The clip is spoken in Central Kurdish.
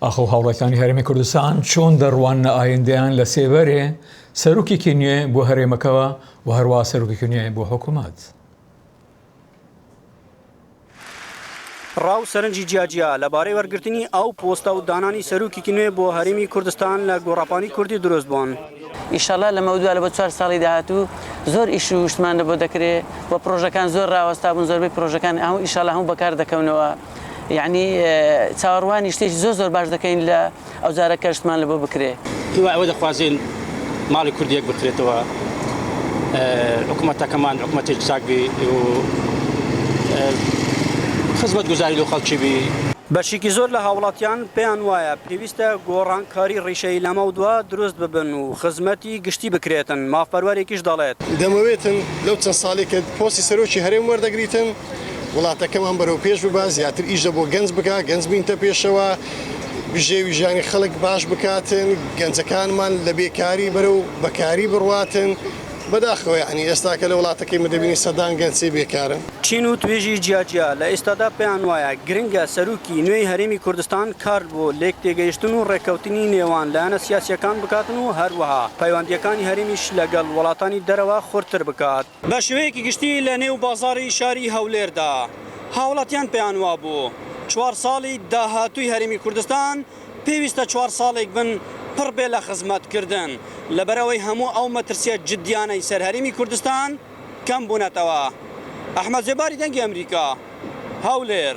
ئاخۆ هاوڵاتیانی هەرێمی کوردستان چۆن دەڕواننە ئایندەیان لە سێبەرێ سەرۆکێکی نوێ بۆ هەرێمەکەوە و هەروا سەرۆکێکی نوێ بۆ حکوومەت؟ ڕا و سەرنجی جیاجیا لەبارەی وەرگرتنی ئەو پۆستە و دانانی سەرۆکێکی نوێ بۆ هەرێمی کوردستان لە گۆڕەپانی کوردی دروست بوون. ئیشەڵا لەمەودوا لە بۆ چوار ساڵی داهاتوو زۆر ئیش و شتمان لە بۆ دەکرێ و پڕۆژەکان زۆر ڕاوەستا بوون زۆربەی پڕۆژەکان هەموو ئیشەڵا هەموو بەکار دەکەونەوە یەعنی چاوەڕوانی شتێکی زۆر زۆر باش دەکەین لە ئەوجارە کە شتمان لە بۆ بکرێ. هیوای ئەوە دەخوازین ماڵی کورد یەک بخرێتەوە، حکومەتەکەمان حکومەتێکی چاک بی و خزمەتگوزاری لۆ خەڵکی بی. بەشێکی زۆر لە هاوڵاتیان پێیان وایە پێویستە گۆڕانکاری ڕیشەیی لەمەودوا دروست ببن و خزمەتی گشتی بکرێتن، مافپەروەرێکیش دەڵێت. دەمەوێتن لەو چەند ساڵەی کە پۆستی سەرۆکی هەرێم وەردەگریتن، وڵاتەکەمان بەرەو پێش ببا، زیاتر ئیش لە بۆ گەنج بکا، گەنج بینتە پێشەوە، بژێوی ژیانی خەڵک باش بکاتن، گەنجەکانمان لە بێکاری بەرەو بەکاری بڕواتن، بەداخەوە یەعنی ئێستاکە لە وڵاتەکەی مە دەبینی سەدان گەنچ بێکارن. چین و توێژی جیاجیا لە ئێستادا پێیان وایە گرنگە سەرۆکی نوێی هەرێمی کوردستان کار بۆ لێکتێگەیشتن و ڕێککەوتنی نێوان لایەنە سیاسییەکان بکاتن و هەروەها پەیوەندییەکانی هەرێمیش لەگەڵ وڵاتانی دەرەوە خورتتر بکات. بە شێوەیەکی گشتی لە نێو بازاڕی شاری هەولێردا هاوڵاتیان پێیان وابوو چوار ساڵی داهاتووی هەرێمی کوردستان پێویستە چوار ساڵێک بن پڕ بێ لە خزمەتکردن لەبەرئەوەی هەموو ئەو مەترسیە جدیانەی سەر هەرێمی کوردستان کەم بوونەتەوە. ئەحمەد زێباری دەنگی ئەمریکا، هەولێر.